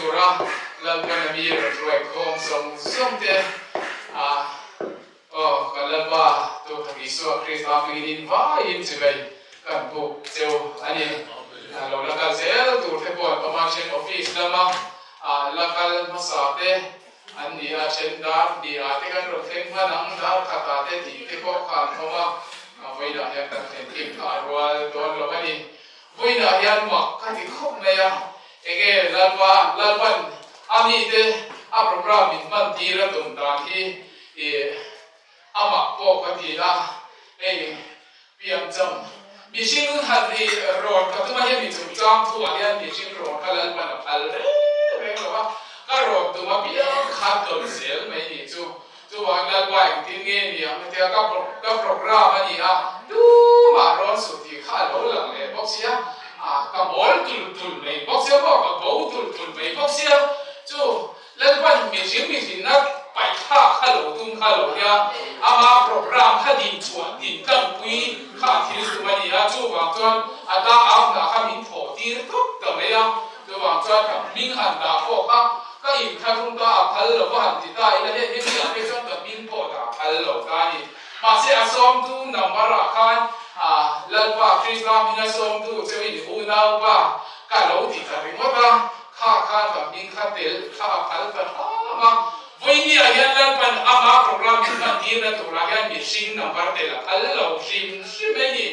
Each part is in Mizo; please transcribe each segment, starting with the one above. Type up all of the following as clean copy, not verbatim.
Tura Lalpan a mi rawn hruai khawm zawng zawng te a aw kan Lalpa Tukham Isua Krista hmingin in vaiin chibai kan buk cheu a ni. Lo la kal zel tur te pawh an awm a, then office lama la kal hmasa te an ni a, then dar hnih ah te kan rawn thleng hman ang, dar khat ah te tih te pawh kha an awm a, vawiinah hian kan thlen kim kha a rual dawn lo a ni. Vawiinah hian mak ka ti khawp mai a, enge Lalpa, Lalpan a mite a program min hman tir a tum dan hi ih amah pawh ka ti a, hei piancham mihring han ri rawn ka tum a, hemi chungchang thuah hian mihring rawn kha Lalpan a phal reng reng lo a, ka rawn tum apiang kha tawn zel mai ni chu. Chuvangin Lalpa engtin nge ni ang hetia ka ka program a ni a, tumah rawn suh tih kha a lo lang leh bawk sia, ah ka mawl tul tul mai bawk sia maw, ka bo tul tul mai bawk sia, chu Lalpan mihring mihrinna paih thlak kha lo tum kha lo nia, ama program kha din chhuah din tlangpui kha a thil tum a ni a, chuvang chuan a ta au hna kha min thawh tir tawp ta mai a, chuvang chuan ka hming han dah pawh kha Ka inthlahrung ta a phal lo va han ti ta ila heng hemi ah phei chuan ka hming pawh dah a phal lo ta a ni. Mahse a sawmtu number ah khan ah Lalpa Krista hminga sawmtu cheu in unaupa ka lo ti ta ringawt a, kha khan ka hming kha tel kha a phal ta hram a. Vawiini ah hian Lalpan ama program min hman tirna turah hian mihring number tel a phal lo hrim hrim mai ni.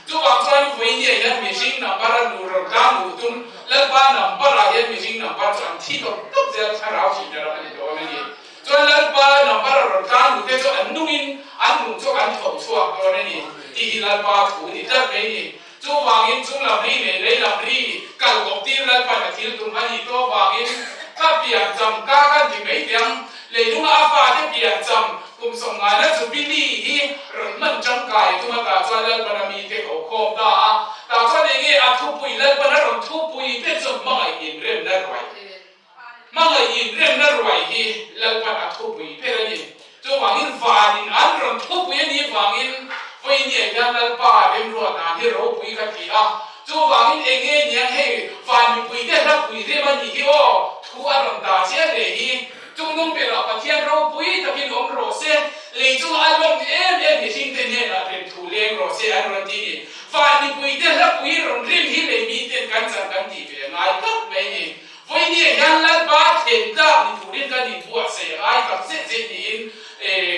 Chuvang chuan vawinia hian mihring number a luh rawn tlang luh tum Lalpa number ah hian mihring number chu an thi tawp tawp zel thlarau thihna ram a ni dawn a ni. Chuan Lalpa number a rawn tlang luh te chu an nungin an nung chu an tho chhuak dawn a ni tih hi Lalpa thu ni tlat mai a ni. Chuvangin chung lam ri leh lei lam ri kal kawp tir Lalpan a thil tum a nih tawh vangin ka pian cham ka kan ti mai tiang leilunga a fate pian cham Kum sawmngana Jubilee hi rawn hman tangkai tum a tah chuan Lalpana mite ko khawm ta a, tah chuan eng nge a thupui Lalpana rawn thupui te chu hmangaih inremna ruai hmangaih inremna ruai hi Lalpan a thupui ber a ni. Chuvangin vanin an rawn thupui a nih vangin vawinia hian Lalpa remruat dan hi ropui ka ti a, chuvangin eng nge niang hei van mipuite hlapui rem a nih hi aw thu a rawn dah chiah leh hi. Chungnung berah Pathian ropui takin awm rawh se, lei chunga a lawm em em mihringte hnenah remthu leng rawh se an rawn ti ni. Van mipuite hlapui rawn rim hi lei miten kan chan kan tih ve a ngai tlat mai. ken tlak ni turin kan inbuatsaih a ngai tak zet zet niin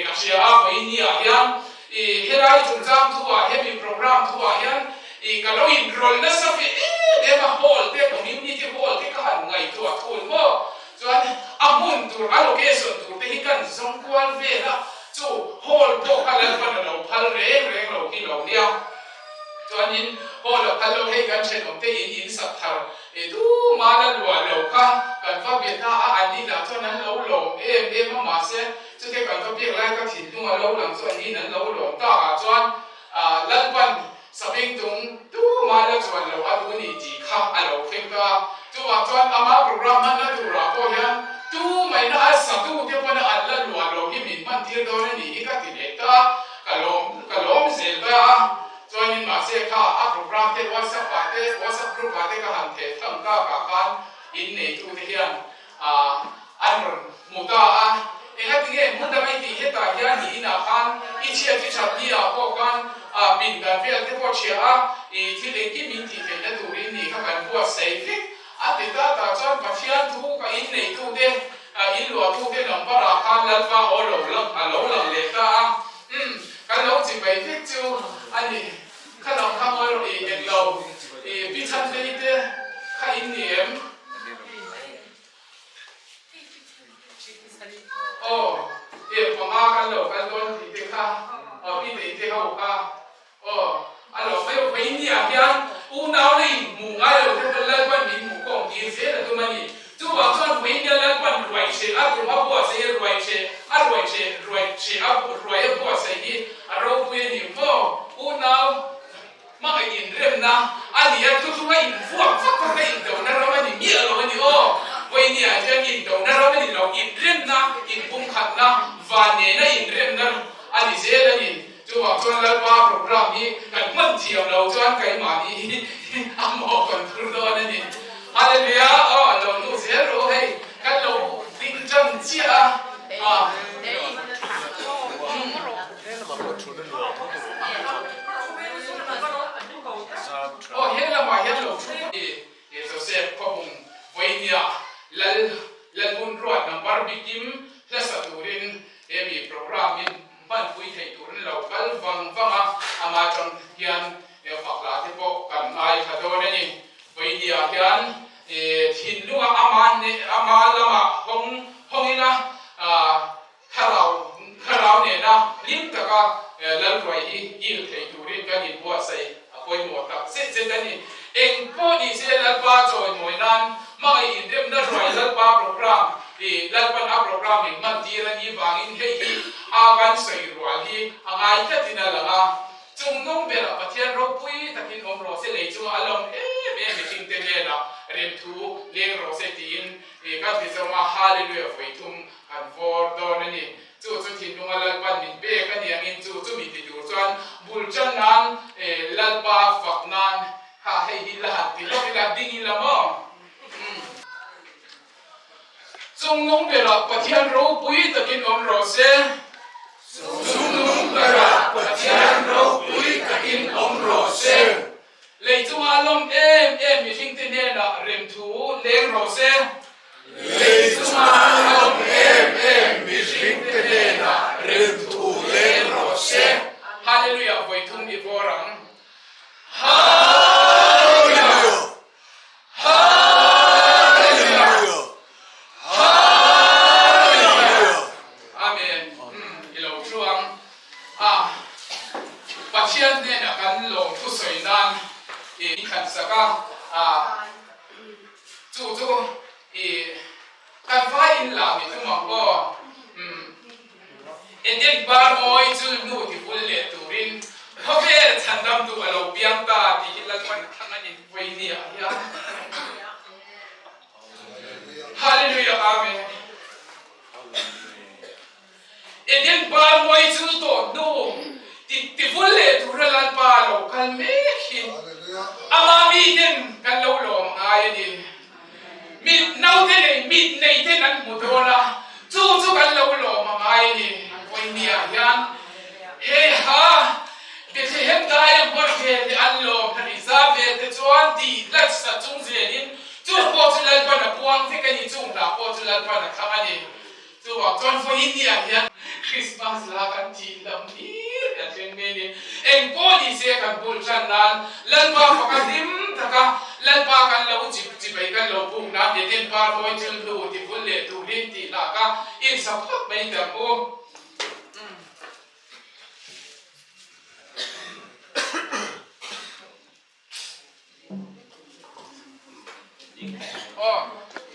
ka hria a. Vawinia hian helai chungchang thuah hemi program thuah hian ka lo inrawlh nasa ve em em a, hall te community hall te ka han ngaihtuah thul maw? Chuan a hmun tur a location tur te hi kan zawng kual vel a, chu hall pawh kha Lalpan a lo phal reng reng lo hi lo nia. Chuanin hall a phal lo hei kan thenawm te in in sak thar e tuma la luah lo kha kan va be ta a, an inah chuan an lo lawm em em a mahse chute kan va biak lai ka thinlung a lo lang chu an in an lo lawm tak ah chuan Lalpan Sapingtung tuma la chuan lo a duh ni tih kha a lo thleng ta a. Chuvang chuan ama program hmanna turah pawh hian tu maina a satute pawna an la luah lo hi min hman tir dawn a nih hi ka ti leh ta a, ka lawm ka lawm zel ta a. Chuanin mahse kha a program te WhatsApp ah te WhatsApp group ah te ka han theh thlang takah khan inneitute hian an rawn hmu ta a, engatinge hmun dang i tih hetah hian i inah khan i chhiat i that ni ah pawh khan pindan vel te pawh chhia a, i thil engkim in tih theihna turin ni kha kan buatsaih vek a ti ta tah chuan Pathian thu ka inneitute inluahtute number ah khan Lalpa aw lo lang a lo lang leh ta a, umm kan lo chibai vek chu a ni. Kha lam kha ngawi rawh i englo i pi chhan te te kha in ni em? Aw e panga kan lo kal dawn tih te kha aw pi te te ho kha aw a lo mai aw mai ni ah hian unau na in hmuh ngai lo te pawn Lalpan min hmuh khawm tir zel a tum a ni. Chuvang chuan Vawinia Lalpan ruai che a tum a buatsaih a ruai che a ruai che ruai che a ruai a buatsaih hi a ropui a ni maw? Unau hmangaih inremna a ni a, thuthlunga invuak vak vak a indona ram a ni miah lo a ni aw. Vawinia hian indona ram a ni lo, inremna, inpumkhatna, van nena inremna a ni zel a ni. Chuvang chuan Lalpa program hi kan hman thiam lo chuan keimahni hi a mawh kan phur dawn a ni. Hallelujah! Aw lo nu zel rawh hei kan lo ding tan chiah a. Aw he lamah hian lo thu Joseph khawbung Vawinia Lal Lalhunruat number bikim hlasa turin he mi program in Hmanpui theih turin lo kal vang vang a, amah atang hian fakla te pawh kan ngaithla dawn a ni. Vawinia hian thinlunga ama lamah hawng hawngin a thlarau thlarau nena hlim taka Lalruai hi kil thei turin kan inbuatsaih a pawimawh tak zet zet a ni. Eng pawh ni se Lalpa chawimawi nan hmangaih inremna ruai Lalpa program i Lalpan a program in hman tir a nih vangin hei hi a kan sawi rual hi a ngai tlatin a lang a. Chung nung berah Pathian ropui takin awm rawh se lei chunga a lawm em em mihring te hnenah remthu leng rawh se tiin i kan ti zawng a Hallelujah vawithum kan vawr dawn a ni. Chu chu thinlunga Lalpan min pek a ni angin chu chumi ti tur chuan bul tan nan Lalpa fak nan kha hei hi la han ti lawk ila ding ila maw? Umm. Chungnung berah Pathian ropui takin awm rawh se. Chungnung berah Pathian ropui takin awm rawh se. Lei chunga a lawm em em mihringte hnenah remthu leng rawh se. Lei chunga a lawm em em mihringte hnenah remthu leng rawh se. Hallelujah vawithum i vawr ang. Hallelujah! Hallelujah! Hallelujah! Amen. I lo thu ang. A Pathian hnenah kan lawmthu sawi nan i khan sak a, a chu chu i kan vai in la mi tum ang aw. Eden par mawi chu nu ti bul leh turin khawvel chhandam tu a lo piang ta tih hi Lalpan thlang a ni vawinia hian. Hallelujah Amen. Eden par mawi chu tawh hnu ti ti bul leh tura Lalpa lo kal mek hi ama miten kan lo lawm ngai a ni. Mit naute nei mit nei ten an hmu dawn a, chu chu kan lo lawm a ngai a ni. Vawinia hian he ha Bethlehem daia hmar vel te an lawm hna ri za vel te chuan tih hlat sa chung zelin chu pawh chu Lalpa. Lalpan a puang vek a ni, chung hla pawh chu Lalpan a thlang a ni. Chuvang chuan vawiin ni ah hian Christmas la kan tih lam hlir kan thleng mai a ni. Eng pawh ni se kan bul tan nan Lalpa faka hlim taka Lalpa kan lo chip chibai kan lo buk nan Eden par mawi thil hnu ti vul leh turin tih lah ka insa phawt mai teh ang u. Aw,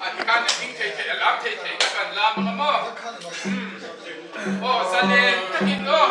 a ti khan a ding thei thei, a lam thei thei ka kan lam ang a maw? Aw, zalen takin aw.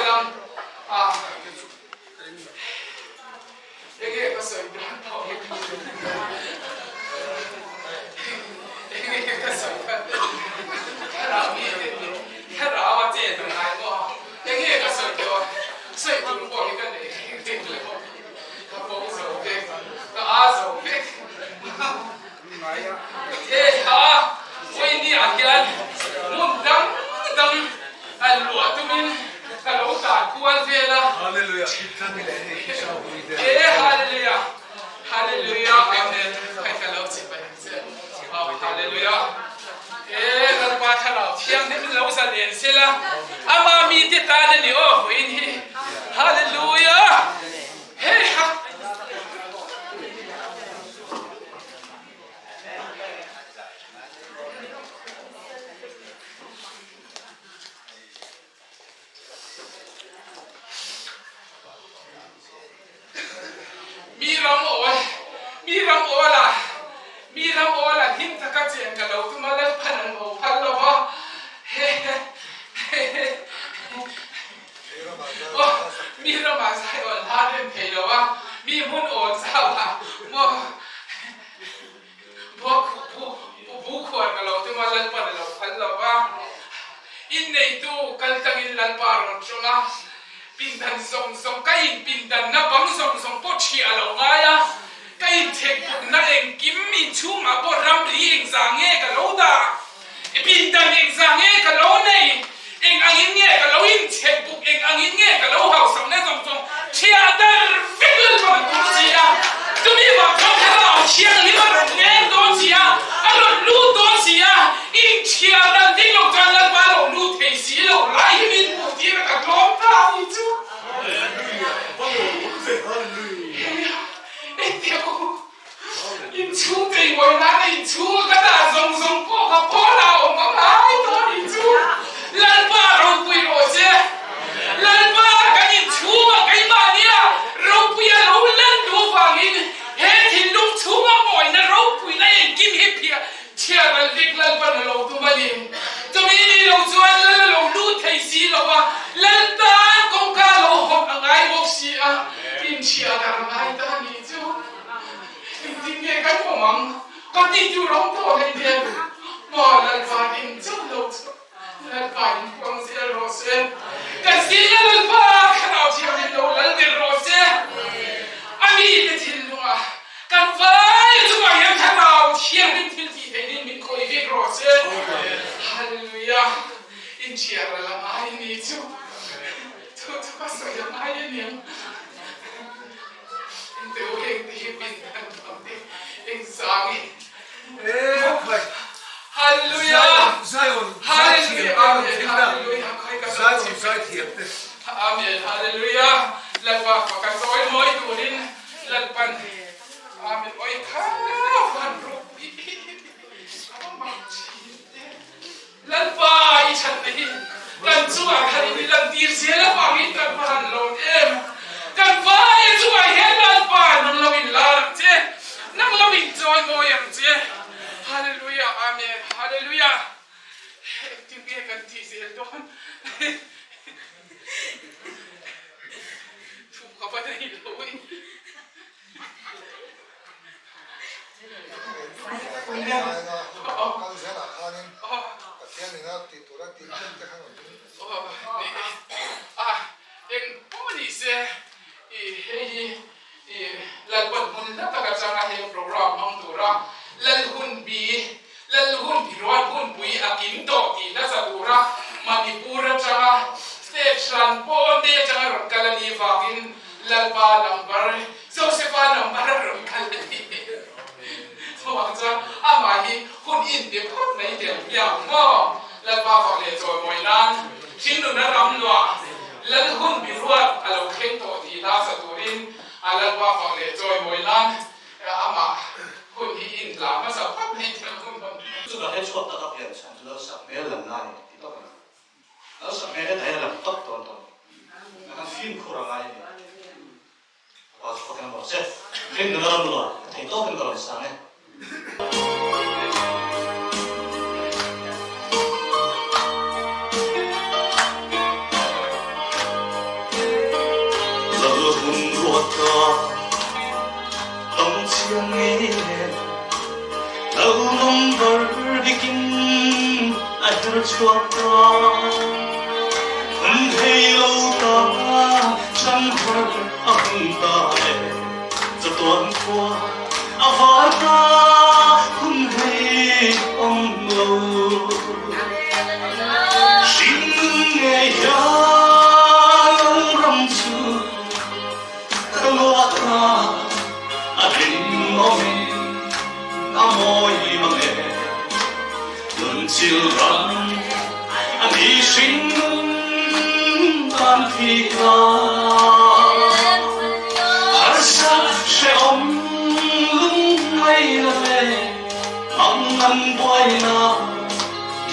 ang. Ah. Enge ka sawi dan pawh hi ka hre lo. Enge ka sawi dan Thlarau mi te hi thlarau a chet a ngai maw? Enge ka sawi dawn? Sawi tur pawh hi ka nei reng reng lo. Ka bo zo vek, ka a zo vek. He hla vawinia hian hmun dang dang an luah tumin ka lo tan kual vel a. E Hallelujah, Hallelujah, Amen. Hei ka lo chip a che. Hallelujah. E Lalpa Thlarau Thianghlim lo zalen sela, ama mite tan a ni aw vawiin hi. Hallelujah. Hei ha. Mi ram awl, mi ram awla, mi ram awla hlim taka chen ka lo tum a, Lalpan an ho phal lo va, he he he he. Aw, mi ramah zai awn hla rem thei lo a, mi hmun awn zau a, maw bu khuar ka lo tum a, Lalpan a lo phal lo va, inneitu kal tangin Lalpa rawn tawng a, pindan zawng zawng ka in pindanna bang zawng zawng pawh ṭhiah a lo ngai a, ka inthekbukna engkim inchhungah pawh ramri engzah nge ka lo dah? I pindan engzah nge ka lo nei? Eng angin nge ka lo inchhek buk? Eng angin nge ka lo hausakna zawng zawng thiah dar vek Lalpa an tur si a? Chumi vang chuan Thlarau Thianghlim a rawn leng dawn si a, a rawn lut dawn si a, inthiah dan ding lo chuan Lalpa a lo lut thei si lo lai hi min hmuh tir a ka tlawm ta a ni chu. Hei a, engtia Inchhung cheimawi nana inchhung a ka dah zawng zawng pawh kha pawn ah awm a ngai tawh a nih chu. Lalpa ropui rawh se. Lalpa kan inchhung a keimahnia ropui a lo lan duh vangin he thinlung chhunga mawina ropuina engkim hi phiah chhiar al vek Lalpan a lo tum a ni. Chumi ni lo chuan Lal a lo lut thei si lo va, Lal tan kawngka a lo hawt a ngai bawk si a, inchhiah dar a ngai ta a nih chu. Engtin nge kan awm ang? Ka ti chu rawng tawh hlei nen maw Lalpa in chauh lo chu Lalpa in puang zel rawh se. Kan zing a Lalpa Thlarau Thianghlim lo lal ber rawh se. A mite thinlungah kan vai chungah hian Thlarau Thianghlim thil tih theih in min khawih vek rawh se. Hallelujah! Inchhiar a la ngai ni chu. Chu chu ka sawi a ngai aniang. Lalpa i chhanna hi kan chungah khan in i lantir zel avangin kan va han lawm em! Kan vaia chungah hian Lalpa nang lo in lar ang che, nang lo in chawi mawi ang che. Hallelujah Amen Hallelujah Engtin nge kan tih zel dawn? Thu ka va nei lo e. Eng pawh ni se i hei hi i Lalpan hmun hla tak atanga he program hmang tura Lal hun bi Lal hun bi rual hunpui a kim tawh tih nasa tura Manipur atanga state hran pawn te atanga rawn kal a nih vangin Lalpa number Josepha number a rawn kal a ni. Chuvang chuan amah hi hun inpe phawt mai tel hiang maw? Lalpa fak leh chawimawi nan thinluna ram luah Lal hun biruat a lo thleng tawh tih hla sa turin a Lalpa fak leh chawimawi nan amah hun hi inhla hmasa phawt mai tel hun rawn. Chu ka hre chhuak tak a pian chhan chu Lalsak hmel lam na a ni ti tawp a ni. Lalsak hmel hetah hian a lam tawp tawn tawh a ni. A kan fimkhur a ngai a ni. Ka pa chu fakin a mawh che. Hlim nuna ram luah ka thei tawkin ka rawn sang e. her chhuak ta. Hun thei lo ta, chan har a hun ta e. Chatuan khua a var ta, hun hei awm lo. Hringnun ngei hian ram chu ka luah ta, a hlim awmin a mawi mang e. Nunchil ram a ni hringnun tan thih la. Harsa hrehawm lungngai la le mangan buaina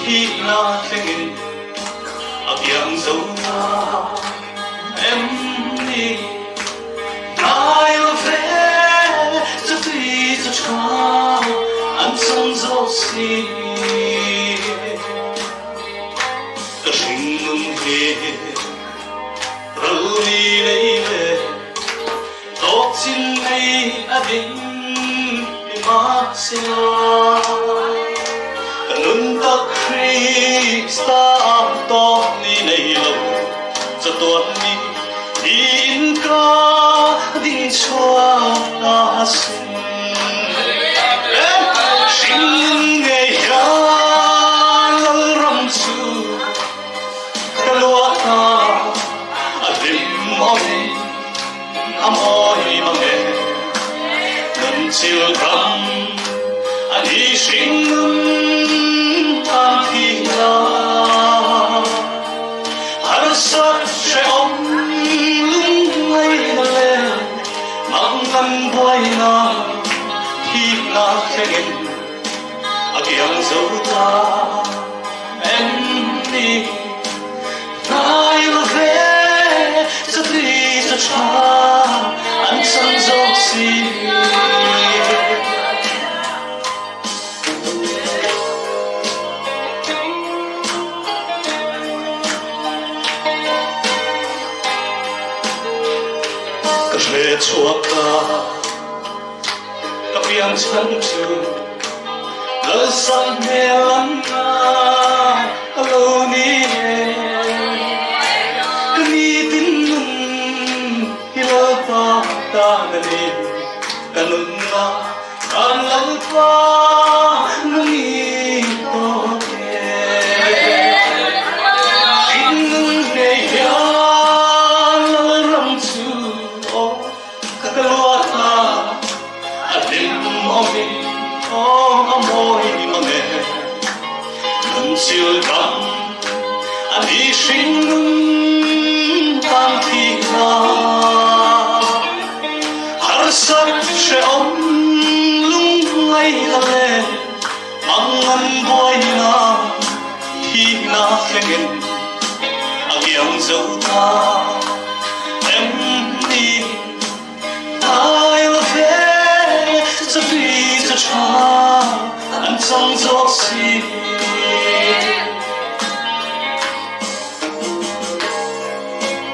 thihna thlengin a piang zo ta em ni. Hnai lo ve chu tui chu tha an chang zawk si. Ka hringnun hi ral ni lei le tawk chin nei a ding ni mahsela ka nun tak Krista tawk ni nei lo chatuan ni Niin ka ding chhuak a sin. Hringnun ngei hian Lalram chu ka luah ta, a hlim awmin a mawi mang e. Nunchil ram a ni hringnun tan thih la. Harsat hrehawm lungngaihna leh mangan buaina thihna thlengin a kiang zo ta em ni? Hnai lo ve chutui chu tha an chang zawk si. Ka hre chhuak ta, ka piang chhan chu Lalsang hmel an na a lo ni e. Ka nitin nun hi Lalpa tan a ni, ka nunna Kan Lalpa nungi tawk e. Hringnun ngei hian Lalram chu aw ka ka luat a, a hlim awmin aw a mawi mang e. Nunchil ram a ni hringnun tan thihna. Harsat hrehawm lungngaihna leh mangan buaina thihna thlengin a kiang zo ta em ni? Hnai lo ve chutui chu tha an chang zawk si.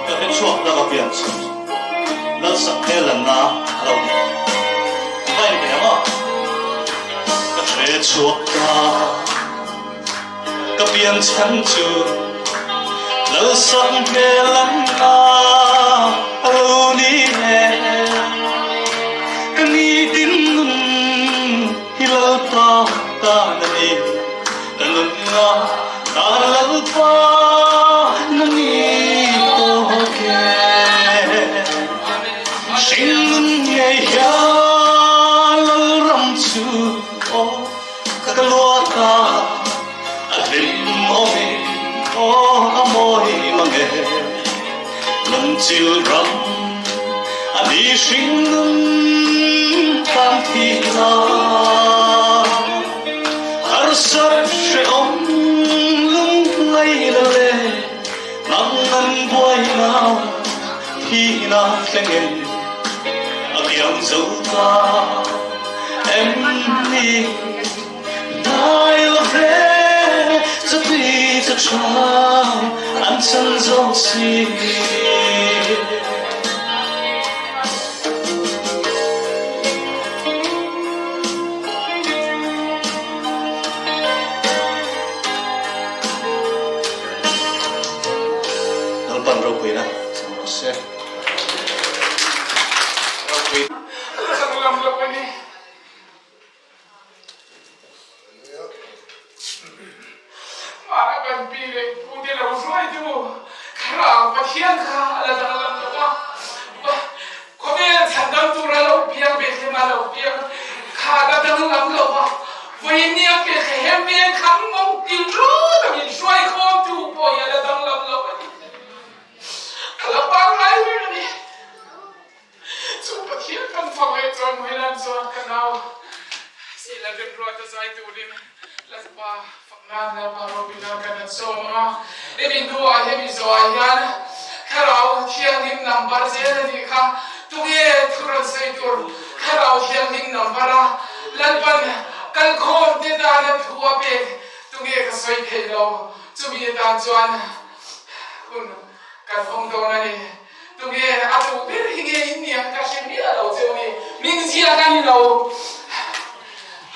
Ka hre chhuak tak a pian chu Lalsak hmel lanna a lo ni. Va in thei ang aw. Ka hre chhuak ta. Ka pian chhan chu Lalsak hmel lanna a lo ni e. Ka nitin nun hi Lalpa tan a ni. Ka nunna tan Lalpa nungi tawk e. Hringnun ngei hian Lalram chu aw ka luat a, a hlim awmin aw a mawi mang e. Nunchil ram a ni hringnun tan thihna. Harsat hrehawm lungngaih la leh mangan buaina thihna thlengin a kiang zo ta em ni? Hnai lo ve chutui chu tha an chan zawk si. Lalpan ropuina chang rawh se. Ropui danglam lo a ni. Mahna kan pi leh pu te lo hruaitu Thlarau Pathian kha a la danglam lo a, khawvel chhandam tura lo piang Bethlehem a lo piang kha a la danglam lo a, vawinia Bethlehem veng kha mawng til rut a min hruai khawmtu pawh hi a la danglam lo a ni. A la pangngai reng a ni. Chu Pathian kan fak leh chuan Muhilan chuan ka nau Sila Remruata zai turin Lalpa fak nan Lalpa Robina kan han sawm ang a. Hemi hnuah hemi zawhah hian Thlarau Thianghlim number zel a nih kha. Tunge thu rawn sawi tur Thlarau Thianghlim number a Lalpan kalkhawm te tana thu a pek tunge ka sawi theih lo. Chumi atan chuan hun kan awm dawn a ni. Tunge a duh ber hi nge in niang ka hre miah lo cheu ni. Min ziak a ni lo.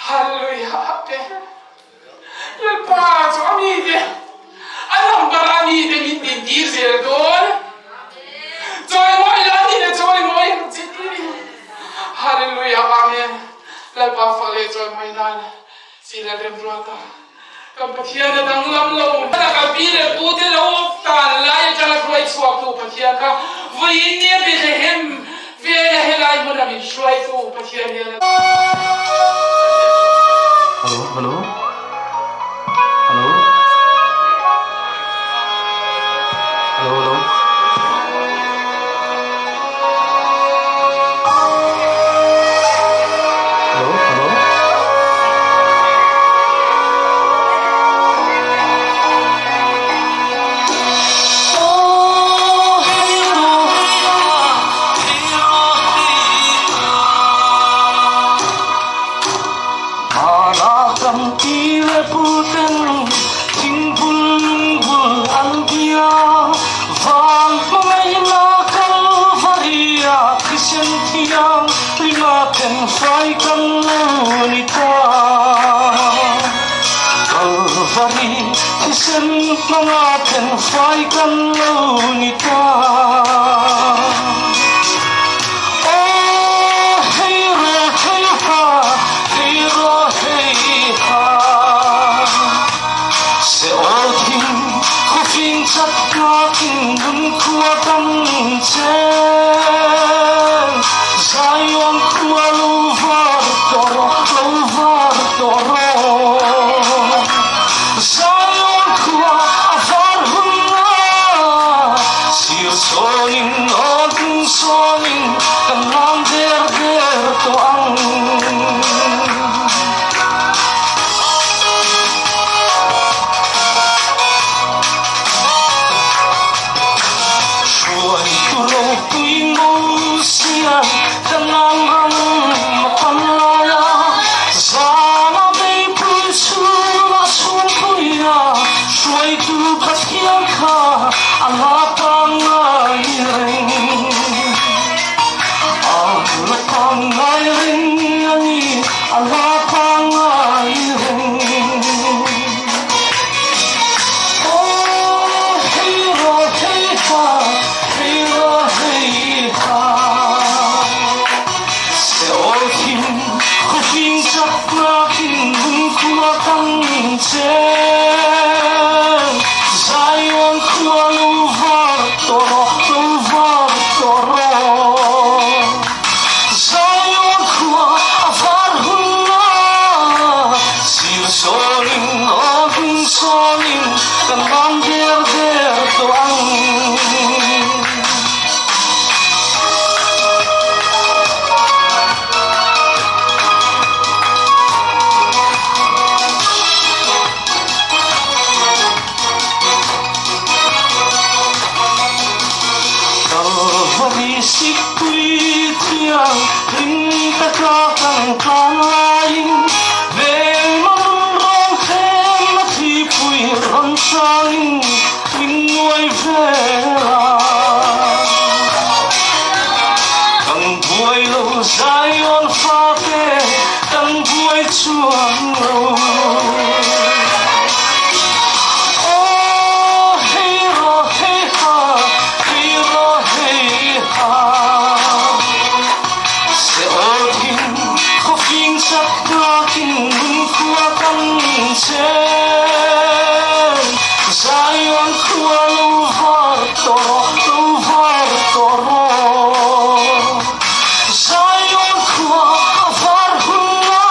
Hallelujah te. Lalpa chu a mi te a number a mi te min din tir zel dawn. Chawimawi la ni le chawimawi ang che ti ni. Hallelujah Amen. Lalpa fak leh chawimawi nan si Lalremruata. Kan Pathian a danglam lo. Hmana kan pi leh pu te lo tan lai atanga hruai chhuaktu Pathian kha vawiin nia Bethlehem vela helai hmuna min hruaitu Pathian hian a Hello, hello, hello, hello, hello. Hello, hello. tawh rawh, lo var tawh rawh. Zion khua a var hun a,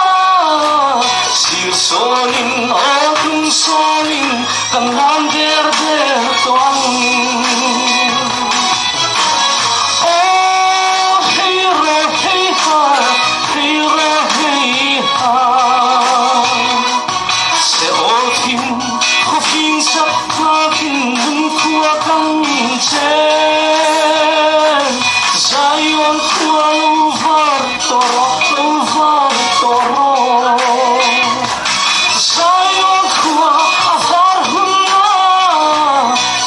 sir sawnin aw tum sawnin kan lam der der tawh ang. Aw hei rawh hei ha, hei rawh hei ha. Se aw thim khawfing sak thlakin lungkhua kan chen. Zion khua lo var tawh rawh, lo var tawh rawh. Zion khua a var hun a,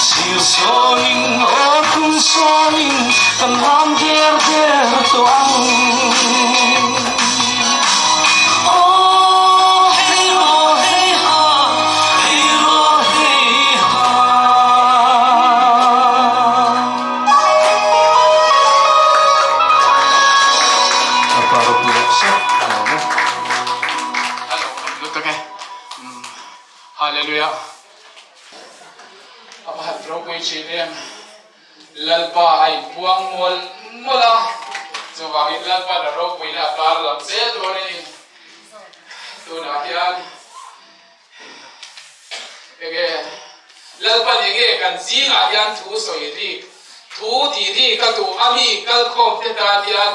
sir sawnin aw tum sawnin kan lam der der tawh ang. Aw hei rawh hei ha, hei rawh hei ha. Apa ropui rawh se a lo awm e. A lo awm lutuk e. Hallelujah. A va han ropui thin em. Lalpa a inpuang mual mual a, chuvangin Lalpa'n a ropuina a tar lam zel dawn a ni. Tunah hian enge Lalpa'n enge kan zingah hian thu sawi rik, thu tih rik a duh a mi kalkhawm te tan hian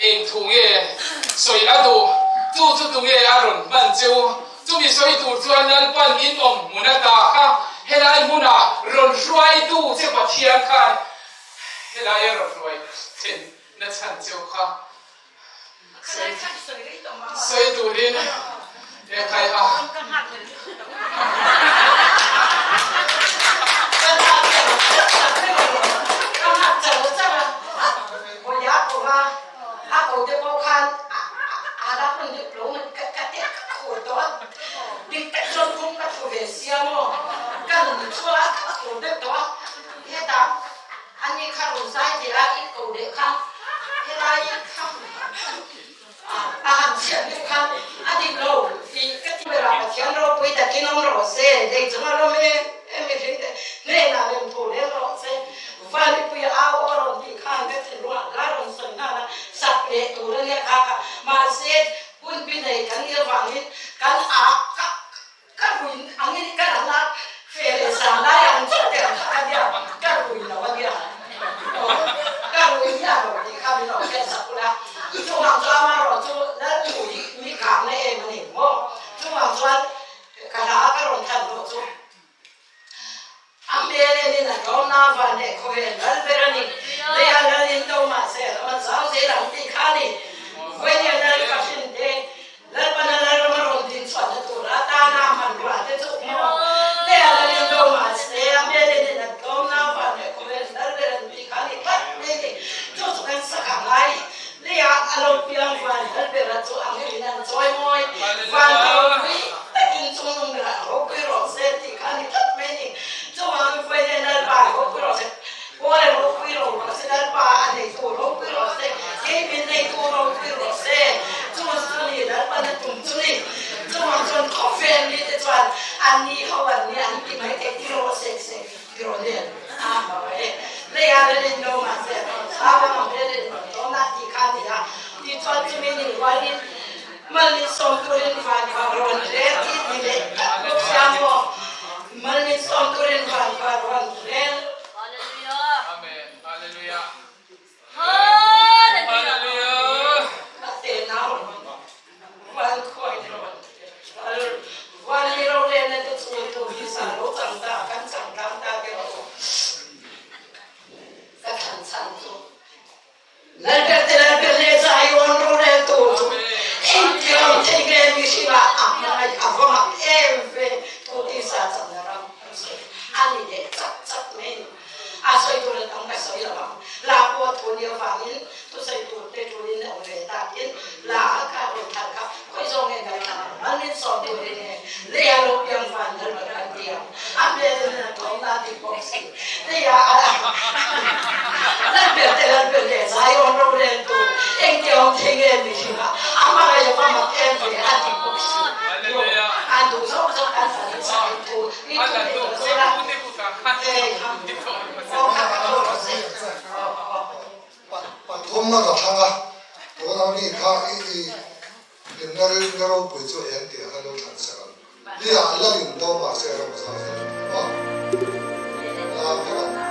eng thu nge sawi a duh, chu chu tunge a rawn hman cheu Chumi sawi tur chuan Lalpan in awm hmun ata kha helai hmunah rawn hruaitu che Pathian khan helai a rawn hruai then na chhan cheu kha sawi turin e khai a. A ko te pawh khan a la hun deuh lo mai ka ka te ka khur tawh a, dik tak chuan khum ka thu ve sia maw, ka nun chu a ka khur deuh tawh a, hetah ani kha rawn zai ve a i ko leh khan helai kha a han chhiat deuh khan a dik lo tih ka ti ber a, Pathian ropui takin awm rawh se, lei chunga rawm em em mihring te hnenah remthu leng rawh se. Vanipui au aw rawn tih khan ka thinlungah hla rawn sawi nghal a, sak leh tur a nia kha kha. Mahse, hun bi nei kan nih avangin kan a ka ka rui angin ka lang a, fe leh sang lai ang chiah te ang kha ka nia, ka rui lo a nia. Aw, ka rui miah lo tih kha min lo hriat sak ula. Chuvang chu amaherawh chu Lalpui mi kangna em a ni maw? Chuvang chuan ka hla ka rawn than rawh chu. A hmel enin a tlawmna van leh khawvel lal ber a ni. Leia lal in do mahse ram a zau zel ang tih kha a ni. Vawinia lal ka hrin te, Lalpana lal ram a rawn din chhuahna tur atana a hmanrua te chu maw? Leia lal in do mahse a hmel enin a tlawmna van leh khawvel lal ber a ni tih kha a ni tlat mai a ni. Chu chu kan sak a ngai. Leia a lo piang van lal bera chu ang in an chawi mawi. Van a ropui takin chungnung berah ropui rawh se tih kha a ni tlat mai a ni. Chuvangin Vawiin Lalpa a ropui rawh se, Paul a ropui ro rawh se, Lalpa a neitu ropui rawh se, kei min neitu ropui rawh se. Chu chu ni Lalpan a tum chu ni. Chuvang chuan khawvel mite chuan an ni ho an ni an ti mai thei ti rawh se se ti rawh nen a hmu e. Leia lalin lo mahse thau ang velin rawn dawn a tih kha a ni a. Tichuan chumi ni rualin Malminsawm turin van va rawn rel tih ni leh tak bawk sia maw? Malminsawm turin van va rawn rel. Amen. Hallelujah. Hallelujah. A te nau van khuai rawn kal van mi rorelna te chu tu hi sa lo chang ta kan chang tlang ta te rawh ka thlan chhan chu. Lalber te Lalber leh Zion roreltu chu engtiang thei nge mihringah a hmangaih a va mak em ve thu tisa chakna ram kan sawi a ni leh chak chak mai ni. A sawi tur a tam ka sawi lo ang. La pawh thu ni avangin thusawi tur te tulin a awm ve takin la a kha rawn thal kha khawi zawng nge ngaithla ang mal min sawm turin nge leia lo piang van Lalber kan ti ang. A hmelin a thawm na dik bawk si. Leia a Lalber te Lalber leh Zion roreltu engti awm thei nge mihring a hmangaih a va mak em ve a dik bawk si. A duh zawk zawk an fahnih sak in thu i thu leh tawh zel a. Hei ha aw kha kha. Kawng a ka thlang a, tuna mi kha i i hlimna rilru ropui chu eng tih a lo thlan sak ang. Li ah la lim dawn mahse ram zau zel ang maw? La vek ang.